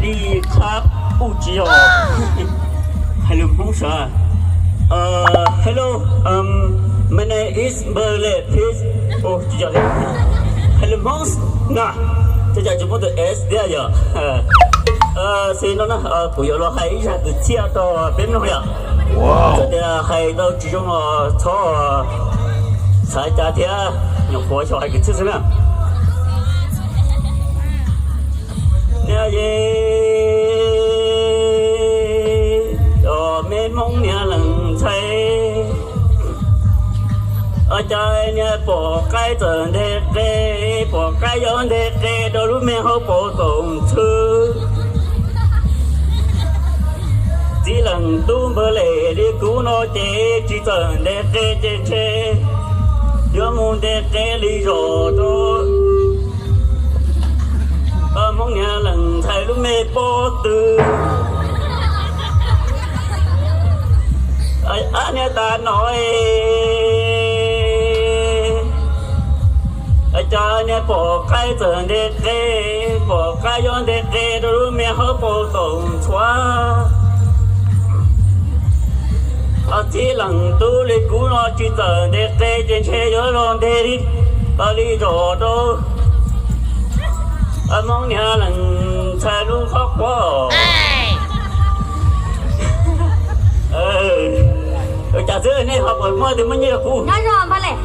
Ib qhab kuj tsis yog hais lus Hmoob sav. Hello, my name is Npawg Lem, please. Tsis yog li. Hais lus Hmoob na, cas cas tsis muaj tus S thiab yom. Xws li no na, kuv yuav los hais ib zaj kwv txhiaj rau peb mloog yom. Txawm tias hais tau tsis zoo los txhob xav cas thiab, nyuam qhuav xyaum hais kwv txhiaj xwb na. Niaj yej, cov me Hmoob niag leej ntxhais, cas niag pom qaib txawm nteg qe, pom qaib yuav nteg qe rau lub me hauv paus toom txhw. Txiv leej tub Npawg Lem li kuv no ces tsis txawm nteg qe ces ntshe yuav mus nteg qe li zos rau Hmoob niag leej ntxhais lub me pob tw. Ab niag tas no, cas niag pom qaib txawm nteg qe, pom qaib yuav nteg qe rau lub me hauv paus toom txhua. Txiv leej tub li kuv no tsis txawm nteg qe ces ntshe yuav los nteg li zos rau Hmoob niag leej ntxhais lub qhov quav. Ua cas xwb nej ho puas muaj tus muaj nyiaj rau kuv? Nyob zoo Npawg Lem.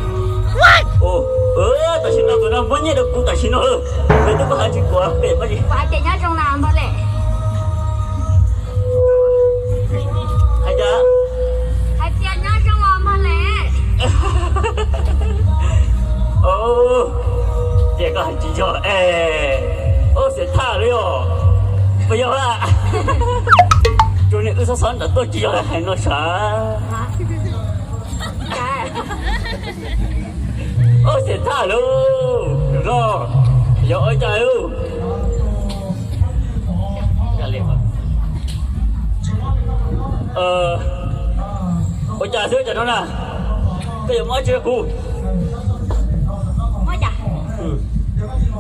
Tam sim no tus no muaj nyiaj rau kuv tam sim no. Nws twb kuj hais tsis kuv pem Npawg Lem. Kuv hais tias nyob zoo na Npawg Lem. Hais tias, hais tias nyob zoo os Npawg Lem. Ces koj hais tsis yog es, xiam thaj li os. Puas yog a? Tsuas niam wb xob xob nram tuaj tsis yog hais no sav. Xiam thaj lauj, no yog ua cas lauj? Ua cas xwb cov no na? Koj yuav muab tsi rau kuv?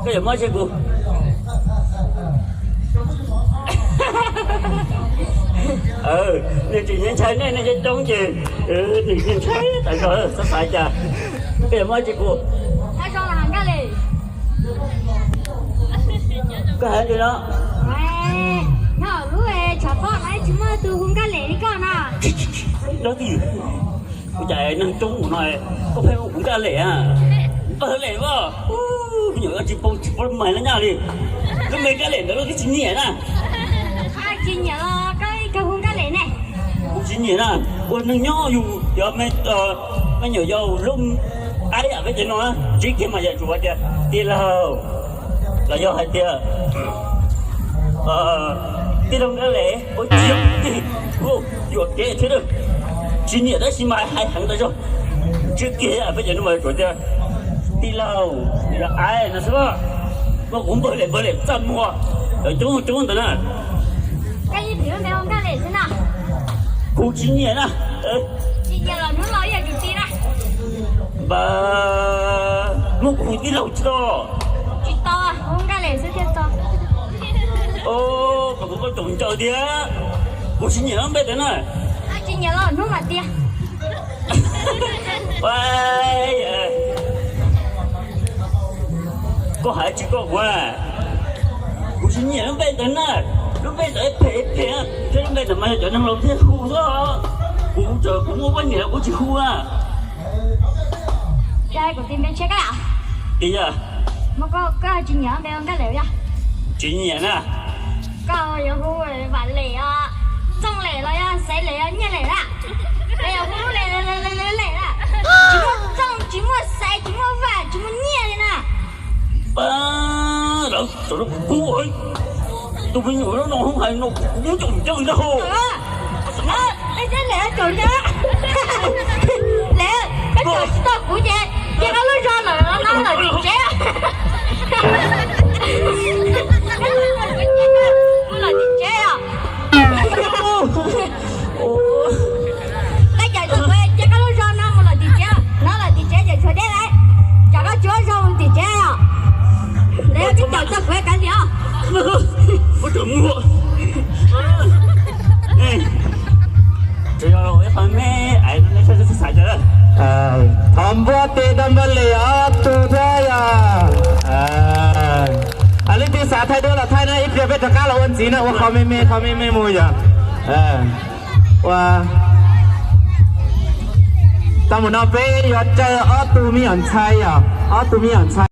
Koj yuav muab tsi kuv? Nws tsis ntshai nej, nej coob coob ces nws ntshai tas zog xav xav cas. Koj yuav muab tsi kuv? Koj hais li no. Nyob lub tshav pob no tsis muaj tus hu Nkaj Lem li koj na. Dab tsi? Ua cas neeg coob mus no koj pheej hu kuv Nkaj Lem a? Npawg Lem as, me nyuam tsis pom tsis pom mas lawv nyaj li. Lub npe Nkaj Lem ntawd lub twb tsis nyiam na. Tsis nyiam los koj hu Nkaj Lem ne. Kuv tsis nyiam na, ua neeg nyob yus yog me nyuam yaus lub aib yam peb cov no, ntsib kiag mas yam tsum hais tias tij laug, los yog hais tias tij laug Nkaj Lem, ua tsis yog, yuam kev thiab. Tsis nyiam tab sis mas hais heev tas zog. Ntsib kiag peb cov no mas tsum tias tij laug, yog aib no xwb. Koj kuv Npawg Lem, Npawg Lem txaj muag, cov coob coob ntawd na. Koj yeej tis lub npe hu Nkaj Lem xwb na. Kuv tsis nyiam na. Tsis nyiam los hnub no yog tus tij na. Npawg, muab kuv hu tij laug tsis tau? Tsis tau, hu Nkaj Lem xwb thiaj tau. Koj kuv koj tsoom ncaws tiag. Kuv tsis nyiam lub npe ntawd na. Tsis nyiam los hnub mam tiag. Koj hais tsis koj kuv, kuv tsis nyiam lub npe ntawd na. Lub npe ntawd phem phem, thiab lub npe ntawd mas yog cov neeg laus thiaj hu xwb. Kuv txawm kuv muaj poj niam kuv tsis hu na. Kuv tis npe tshiab koj. Tis yog? Koj tsis nyiam npe Nkaj Lem yog? Tsis nyiam na. Koj yuav hu Vam Lem os, Txooj Lem los yog Xaiv Lem, Nyiaj Lem na. Koj yuav hu Lem, Lem, Lem, Lem na. Tsis muaj Txooj, tsis muaj Xaiv, tsis muaj Vam, tsis muaj Nyiaj li na. Pab lawv txawm rau kuv kub, tus me nyuam no hoob hais no kuv muab coj mus cawj ntag. Lem, koj cawm tsis tau kuv ces cia koj lub zog lawm no los tim tsev. Mus los tim tsev os. Koj cawm tau kuv cia koj lub zog no mus los tim tsev, no los tim tsev ces tshuav deb lawm. Tsam koj tsis muaj zog mus tim tsev os. Lawv yog koj cawm tau kuv kav liam os. Ua tsaug mus. Npua tes da npa les ob tug thiab yog. Leej twg xav thaij duab los thaij na, ib pliag peb rov qab los ua ntxiv na, ua qhov me me qhov me me mus yog. Ua tau mus no peb yuav raws ob tug me nyuam ntxhais yog, ob tug me nyuam ntxhais.